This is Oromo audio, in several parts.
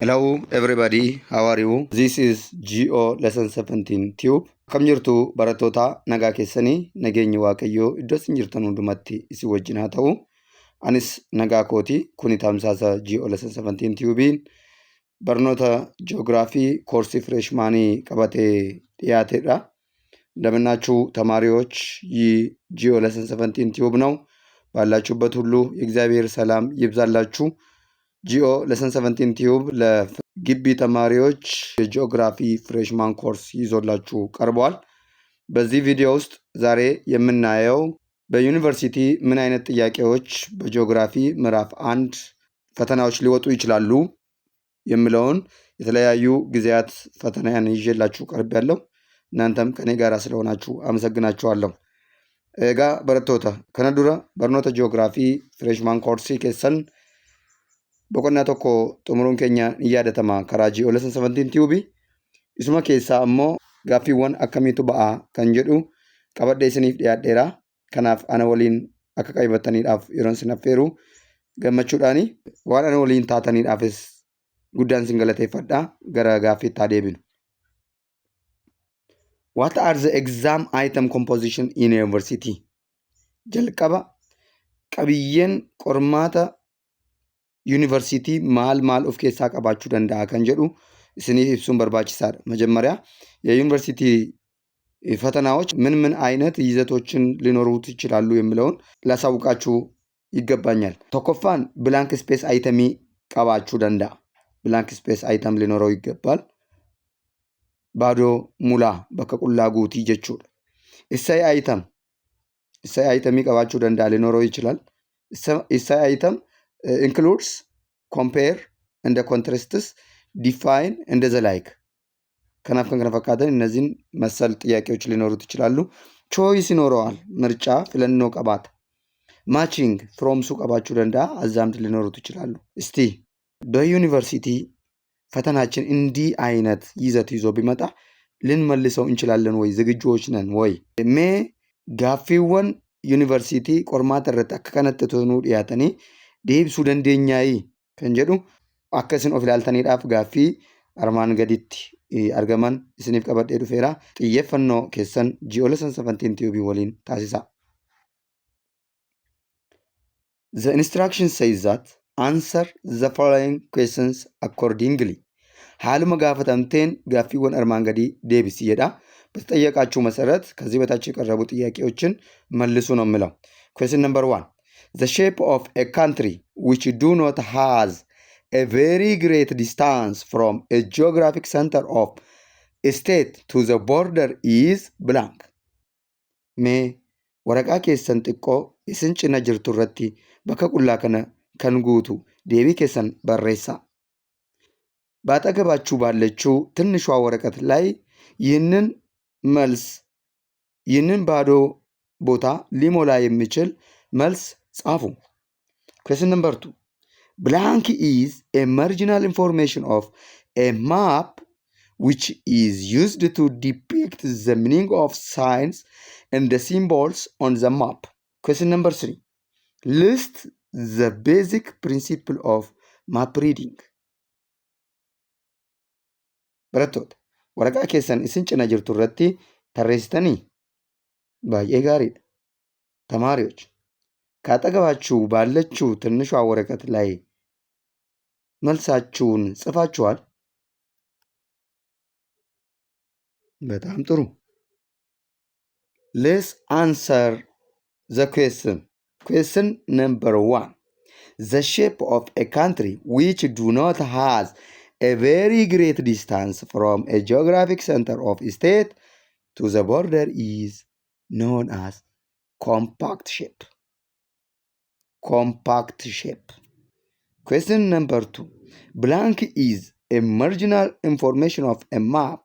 Hello everybody, how are you? This is GO Lesson 17 Tube. Akkam jirtu barattoota nagaa keessanii nageenyi Waaqayyoo iddoo isin jirtan hundumatti isin wajjin haa ta'u. Anis nagaa kooti kuni tamsaasa GO Lesson 17 Tube'n barnoota ji'oogiraafii koorsii freshmaanii qabatee dhiyaatedha. እንደምናችሁ ተማሪዎች፣ ይህ ጂኦ ለሰን 17 ቲዩብ ነው። ባላችሁበት ሁሉ የእግዚአብሔር ሰላም ይብዛላችሁ። ጂኦ ለሰን 17 ቲዩብ ለግቢ ተማሪዎች የጂኦግራፊ ፍሬሽማን ኮርስ ይዞላችሁ ቀርቧል። በዚህ ቪዲዮ ውስጥ ዛሬ የምናየው በዩኒቨርሲቲ ምን አይነት ጥያቄዎች በጂኦግራፊ ምዕራፍ አንድ ፈተናዎች ሊወጡ ይችላሉ የሚለውን የተለያዩ ጊዜያት ፈተናን ይዤላችሁ ቀርቤያለሁ። እናንተም ከኔ ጋር ስለሆናችሁ አመሰግናችኋለሁ። Egaa barattoota kana dura barnoota ji'oogiraafii freshman koorsii keessan boqonnaa tokko xumuruun keenya ni yaadatama karaa GO Lesson 17 Tube. Isuma keessaa ammoo gaaffiiwwan akkamiitu ba'a kan jedhu qabadhee isiniif dhiyaadheera. Kanaaf ana waliin akka qayyabattaniidhaaf yeroon isin affeeru gammachuudhaani waan ana waliin taataniidhaafis guddaan isin galateeffadha. Gara gaaffiitti haa deebinu. What are the exam item composition in university? Jalqaba qabiyyeen qormaata yuunivarsiitii maal maal of keessaa qabaachuu danda'a kan jedhu isiniif ibsuun barbaachisaadha. መጀመሪያ የዩኒቨርሲቲ ፈተናዎች ምን ምን አይነት ይዘቶችን ሊኖሩት ይችላሉ የሚለውን ላሳውቃችሁ ይገባኛል። Tokkoffaan blank space itemii qabaachuu danda'a. Blank space item ሊኖረው ይገባል። ባዶ ሙላ bakka qullaa guutii jechuudha. Essay item essay itemii qabaachuu danda'a ሊኖረው ይችላል። Essay item includes compare and contrasts define and the like kanaaf kan kana fakkaatan እነዚህን መሰል ጥያቄዎች ሊኖሩት ይችላሉ። Choice ይኖረዋል። ምርጫ filannoo qabaata. Matching firoomsuu qabaachuu danda'a. አዛምድ ሊኖሩት ይችላሉ። እስቲ በዩኒቨርሲቲ ፈተናችን እንዲህ አይነት ይዘት ይዞ ቢመጣ ልንመልሰው እንችላለን ወይ? ዝግጁዎች ነን ወይ? Mee gaaffiiwwan yuunivarsiitii qormaata irratti akka kanatti otoo nuu dhiyaatanii deebisuu dandeenyaayi kan jedhu akka isin of ilaaltaniidhaaf gaaffii armaan gaditti argaman isiniif qabadhee dhufeera. Xiyyeeffannoo keessan GO Lesson 17 Tube waliin taasisaa. The instruction says that answer the following questions accordingly. Haaluma gaafatamteen gaaffiiwwan armaan gadii deebisi jedha. በተጠየቃችሁ መሰረት ከዚህ በታች የቀረቡ ጥያቄዎችን መልሱ ነው የሚለው። Question number one. The shape of a country which do not has a very great distance from a geographic center of a state to the border is blank. Mee waraqaa keessan xiqqoo isin cina jirtu irratti bakka qullaa kana kan guutu deebii keessan barreessaa. በአጠገባችሁ ባለችው ትንሿ ወረቀት ላይ ይህንን መልስ ይህንን ባዶ ቦታ ሊሞላ የሚችል መልስ ጻፉ። Question number two. Blank is a marginal information of a map which is used to depict the meaning of signs and the symbols on the map. Question number three. List the basic principle of map reading. Barattoota, waraqaa keessan isin cina jirtu irratti tarreessitanii baay'ee gaariidha. ተማሪዎች ካጠገባችሁ ባለችው ትንሿ ወረቀት ላይ መልሳችሁን ጽፋችኋል? በጣም ጥሩ። Let's answer the question. Question number one. The shape of a country which do not has a very great distance from a geographic center of state to the border is known as compact shape. Compact shape. Question number two. Blank is a marginal information of a map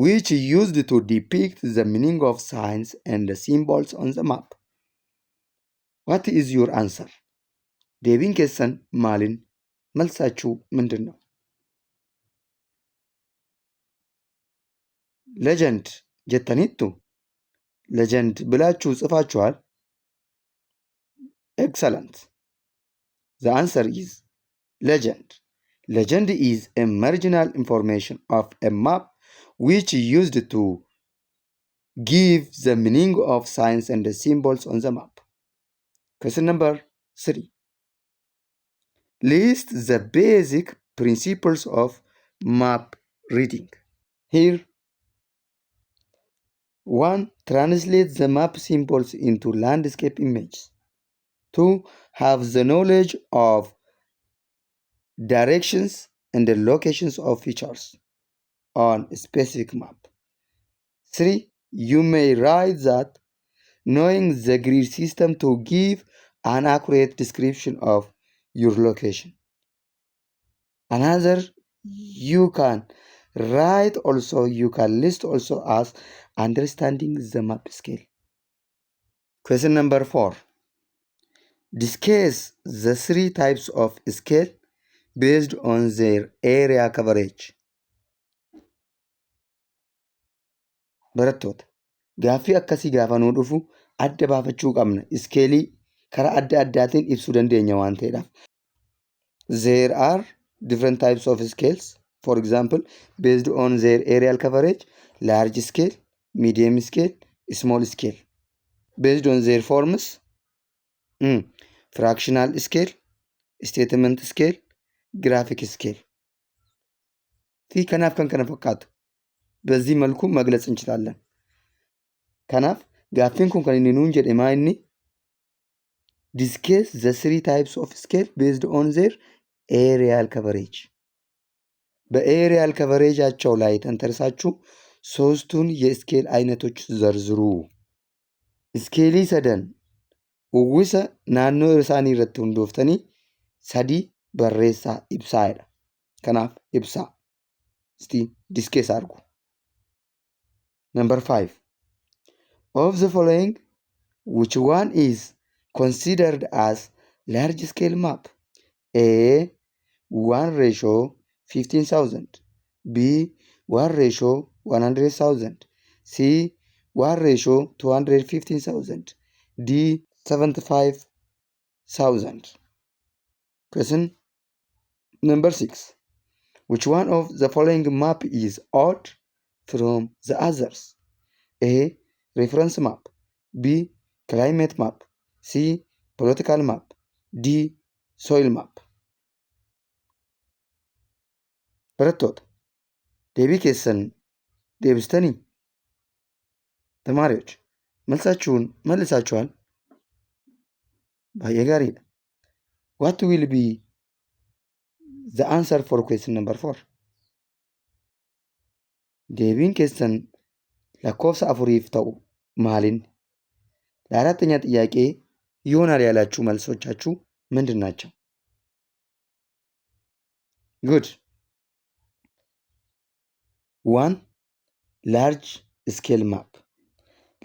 which used to depict the meaning of signs and symbols on the map. What is your answer? Deebiin keessan maalin? መልሳችሁ ምንድን ነው? Legend jettaniittu? Legend ብላችሁ ጽፋችኋል? Excellent. The answer is legend. Legend is a marginal information of a map which used to give the meaning of signs and the symbols on the map. Question number 3. List the basic principles of map reading. Here, 1. Translate the map symbols into landscape images. 2. Have the knowledge of directions and the locations of features on a specific map. 3. You may write that knowing the grid system to give an accurate description of your location. Another, you can write also, you can list also as understanding the map scale. Question number 4. Discuss the three types of scale based on their area coverage. Barattoota, gaaffii akkasii gaafa nuu dhufu adda baafachuu qabna. Iskeelii karaa adda addaatiin ibsuu dandeenya waan ta'eedhaaf. There are different types of scales. For example, based on their areal coverage, large scale, medium scale, small scale. Based on their forms, fractional scale, statement scale, graphic scale fi kanaaf kan kana fakkaatu በዚህ መልኩ መግለጽ እንችላለን። Kanaaf gaaffiin kun kan inni nuun jedhe maa inni discuss the three types of scale based on their areal coverage. በ areal coverage ኣቸው ላይ ተንተርሳችሁ ሶስቱን የ scale አይነቶች ዘርዝሩ። Iskeelii sadan uwwisa naannoo isaanii irratti hundooftanii sadii barreessaa ibsaa jedha. Kanaaf ibsaa. እስቲ discuss አድርጉ። Number 5. Of the following, which one is considered as large scale map? A. 1 ratio 15,000. B. 1 ratio 100,000. C. 1 ratio 215,000. D. 75,000. Question number 6. Which one of the following map is odd from the others? A. Reference map. B. Climate map. C. Political map. D. Soil map. Barattoota, deebii keessan deebistanii? ተማሪዎች መልሳችሁን መልሳችኋል? Baay'ee gaariidha. What will be the answer for question number 4? Deebiin keessan lakkoofsa afuriif ta'u maalin? ለአራተኛ ጥያቄ ይሆናል ያላችሁ መልሶቻችሁ ምንድን ናቸው? Good. 1. Large scale map.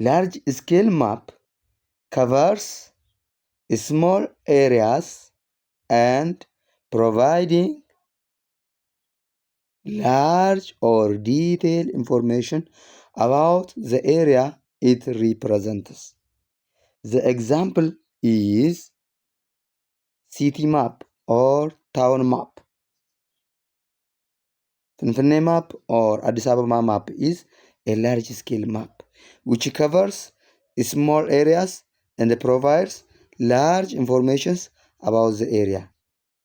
Large scale map covers small areas and providing large or detailed information about the area it represents. The example is city map or town map. Finfinnee map or Addis Ababa map is a large scale map which covers small areas and provides large informations about the area.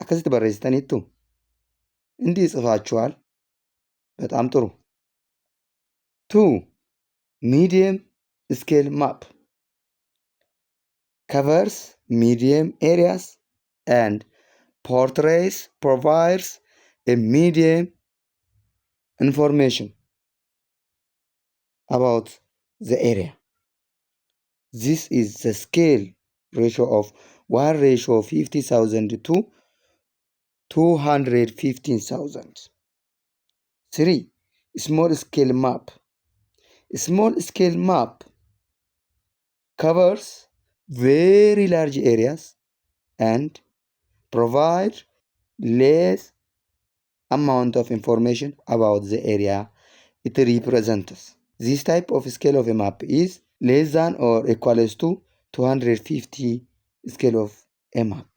Akkasitti barreessitaniittu? እንዲህ ጽፋችኋል። በጣም ጥሩ። 2. Medium scale map covers medium areas and portrays provides a medium information about the area. This is the scale ratio of 1 ratio 50,000 to 215,000. 3. Small scale map. Small scale map covers very large areas and provide less amount of information about the area it represents. This type of scale of a map is less than or equals to 250 scale of a map.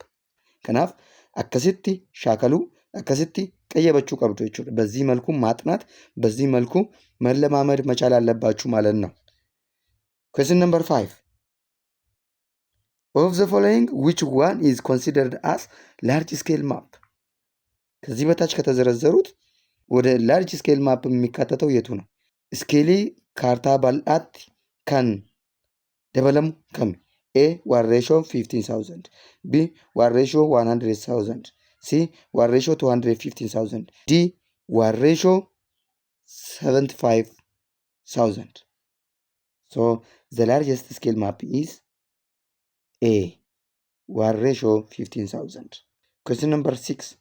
Kanaaf akkasitti shaakaluu Akkasitti qayyabachuu qabdu jechuudha. በዚህ መልኩ ማጥናት፣ በዚህ መልኩ መለማመድ መቻል አለባችሁ ማለት ነው። Question number 5. Of the following, which one is considered as large scale map? ከዚህ በታች ከተዘረዘሩት ወደ large scale map የሚካተተው የቱ ነው? Scale kaartaa bal'aatti kan dabalamu kami? A, 1 ratio 15,000, B, 1 ratio 100,000, C, 1 ratio 215,000, D, 1 ratio 75,000. So the largest scale map is A, 1 ratio 15,000. Question number 6.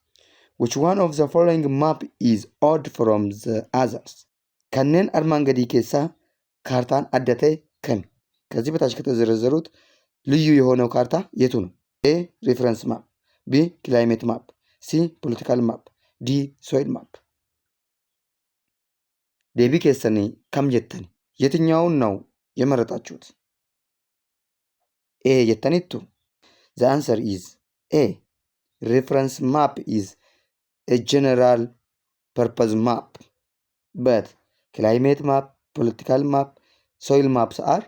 Which one of the following map is odd from the others? Kanneen armaan gadii keessaa kaartaan adda ta'e kami? ከዚህ በታች ከተዘረዘሩት ልዩ የሆነው ካርታ የቱ ነው? A, reference map፣ B, climate map፣ C, political map፣ D, soil map። Deebii keessanii kam jettani? የትኛውን ነው የመረጣችሁት? A jettaniittu? The answer is A. Reference map is a general purpose map, but climate map, political map, soil maps are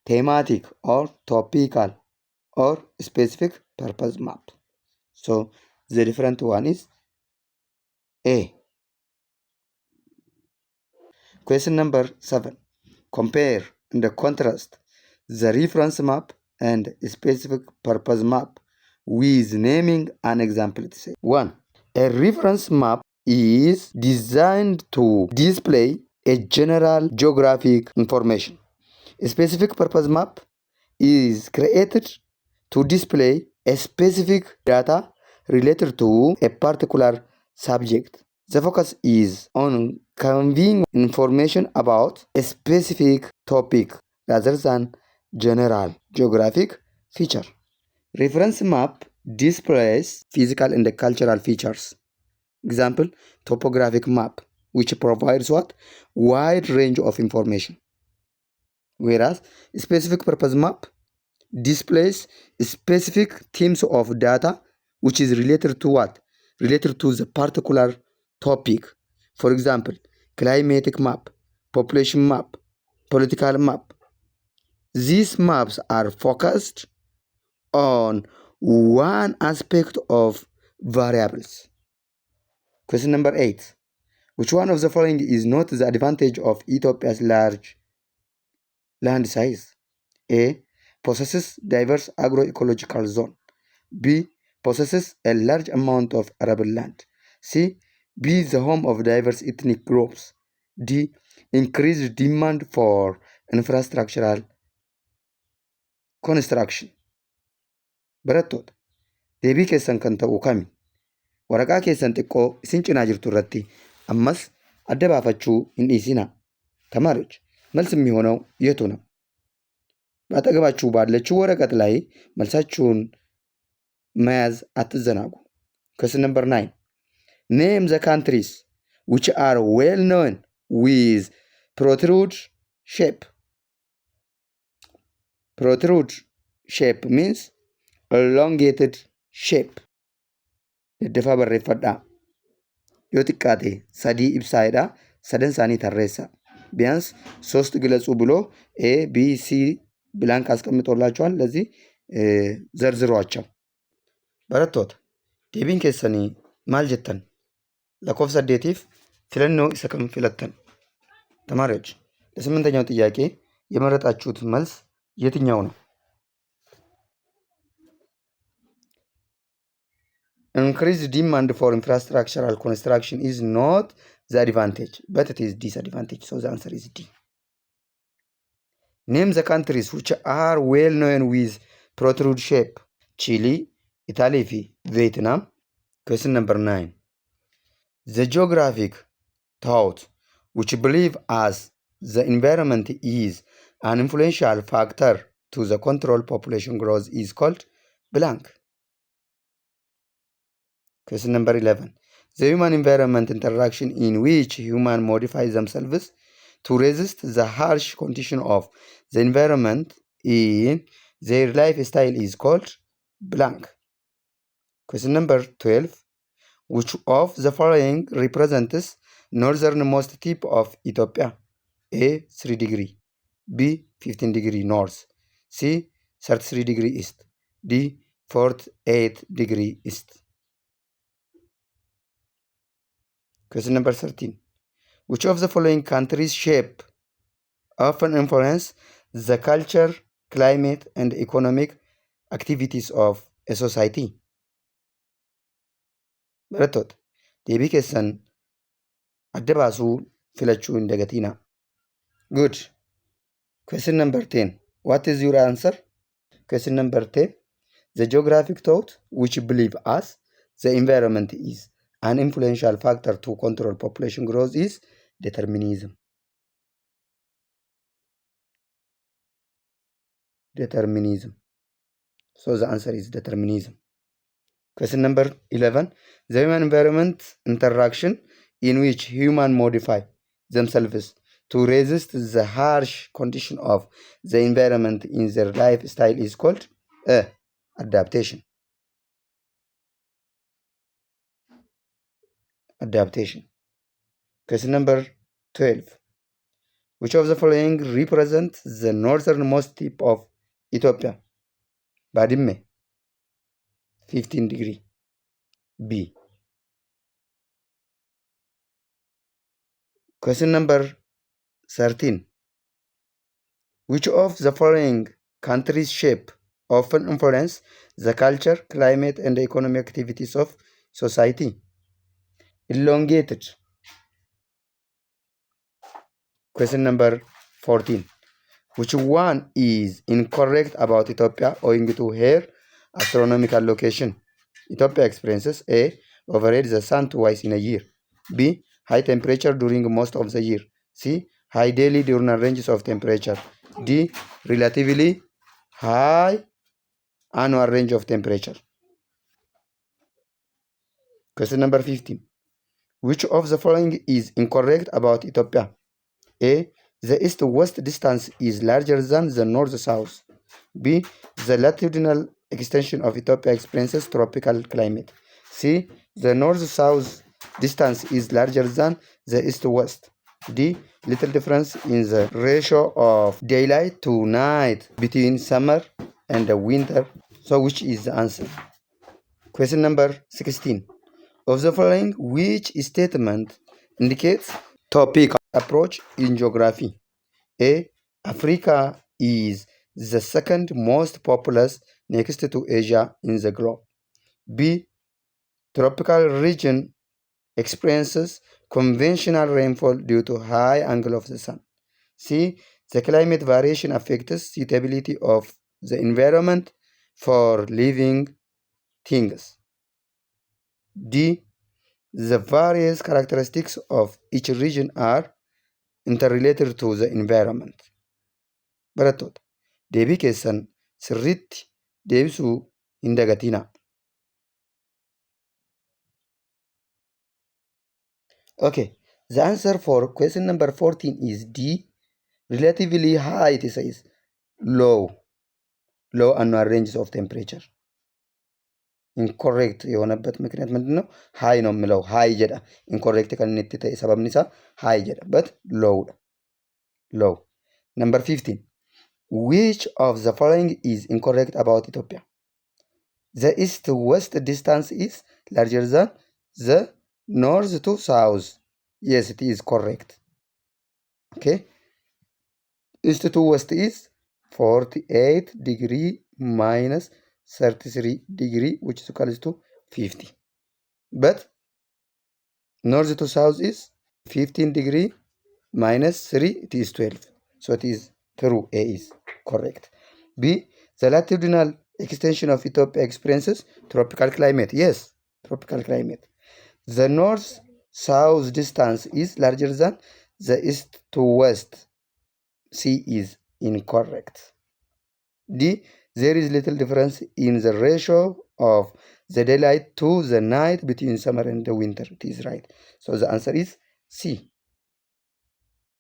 thematic or topical or specific purpose map. So the different one is A. Question number 7. Compare and contrast the reference map and specific purpose map with naming an example to say. 1. A reference map is designed to display a general geographic information. A specific purpose map is created to display a specific data related to a particular subject. The focus is on conveying information about a specific topic rather than general geographic feature. Reference map displays physical and cultural features. Example, topographic map, which provides what? Wide range of information. Whereas specific purpose map displays specific themes of data which is related to what? Related to the particular topic. For example, climatic map, population map, political map. These maps are focused on one aspect of variables. Question number 8. Which one of the following is not the advantage of Ethiopia's large land size? A. Possesses diverse agroecological zone. B. Possesses a large amount of arable land. C. Be the home of diverse ethnic groups. D. Increased demand for infrastructural construction. Barattoota, deebii keessan kan ta'u kami? Waraqaa keessan xiqqoo isin cinaa jirtu irratti ammas adda baafachuu hin dhiisinaa. ተማሪዎች፣ መልስ የሚሆነው የቱ ነው? በአጠገባችሁ ባለችው ወረቀት ላይ መልሳችሁን መያዝ አትዘናጉ። Question number 9. Name the countries which are well known with protrude shape. Protrude shape means elongated shape. Daddafaa barreeffadhaa. Yoo xiqqaate sadii ibsaa'edha. Sadan isaanii tarreessa. ቢያንስ ሶስት ግለጹ ብሎ A, B, C blank አስቀምጦላችኋል። ለዚህ ዘርዝሯቸው። Barattoota, deebiin keessanii maal jettan? Lakkoofsa saddeetiif filannoo isa kam filattan? ተማሪዎች፣ ለስምንተኛው ጥያቄ የመረጣችሁት መልስ የትኛው ነው? Increased demand for infrastructural construction is not the advantage, but it is disadvantage. So the answer is D. Name the countries which are well known with protrude shape. Chile, Italy fi Vietnam. Question number 9. The geographic thought which believe as the environment is an influential factor to the control population growth is called blank. Question number 11. The human environment interaction in which human modify themselves to resist the harsh condition of the environment in their lifestyle is called blank. Question number 12. Which of the following represents northernmost tip of Ethiopia? A. 3 degree, B. 15 degree north, C. 33 degree east, D. 48 degree east. Question number 13. Which of the following countries shape often influence the culture, climate, and economic activities of a society? Barattoota, deebii keessan adda baasuu filachuu hin dagatinaa. Good. Question number 10. What is your answer? Question number 10. The geographic thought which believe us the environment is an influential factor to control population growth is determinism. Determinism. So the answer is determinism. Question number 11. The human environment interaction in which human modify themselves to resist the harsh condition of the environment in their lifestyle is called adaptation. Adaptation. Question number 12. Which of the following represents the northernmost tip of Ethiopia? Badime, 15 degree. B. Question number 13. Which of the following countries shape often influence the culture, climate, and economic activities of society? Elongated. Question number 14. Which one is incorrect about Ethiopia owing to her astronomical location? Ethiopia experiences A. Overhead the sun twice in a year. B. High temperature during most of the year. C. High daily diurnal ranges of temperature. D. Relatively high annual range of temperature. Question number 15. Which of the following is incorrect about Ethiopia? A. The east-west distance is larger than the north-south. B. The latitudinal extension of Ethiopia experiences tropical climate. C. The north-south distance is larger than the east-west. D. Little difference in the ratio of daylight to night between summer and the winter. So which is the answer? Question number 16. Of the following, which statement indicates topic approach in geography? A. Africa is the second most populous next to Asia in the globe. B. Tropical region experiences conventional rainfall due to high angle of the sun. C. The climate variation affects suitability of the environment for living things. D. The various characteristics of each region are interrelated to the environment. Barattoota, deebii keessan sirriitti deebisuu hin dagatinaa. Okay, the answer for question number 14 is D. Relatively high, it says low, low annual ranges of temperature. Incorrect የሆነበት ምክንያት ምንድን ነው? High ነው የሚለው high jedha. Incorrect kan inni itti ta'e sababni isaa high jedha but low dha. Low. Number 15. Which of the following is incorrect about Ethiopia? The east to west distance is larger than the north to south. Yes, it is correct. Okay. East to west is 48 degree minus 33 degree, which is equals to 50. But north to south is 15 degree minus 3, it is 12. So it is true. A is correct. B, the latitudinal extension of Ethiopia experiences tropical climate. Yes, tropical climate. The north south distance is larger than the east to west. C is incorrect. D, there is little difference in the ratio of the daylight to the night between summer and the winter. It is right. So the answer is C.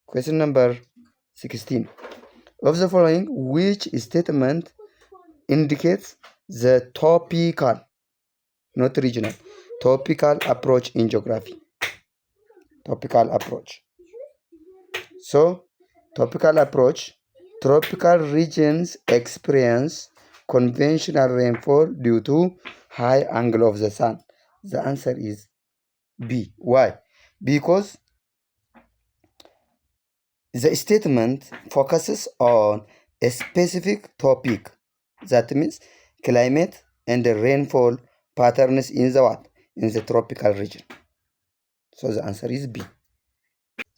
Question number 16. Of the following, which statement indicates the topical, not regional, Topical approach in geography. Topical approach. So, topical approach, tropical regions experience convectional rainfall due to high angle of the sun. The answer is B. Why? Because the statement focuses on a specific topic. That means climate and the rainfall patterns in the what? In the tropical region. So the answer is B.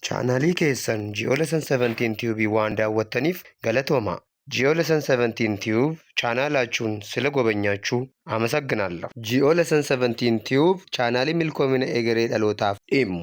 Chaanaalii keessan Ji'oolessan 17 Tube waan daawwattaniif galatooma. Ji'oolessan 17 Tube chaanaalaachuun ስለ ጎበኛችሁ አመሰግናለሁ። Ji'oolessan 17 Tube chaanaalii milkoomina egeree dhalootaaf dhimmu.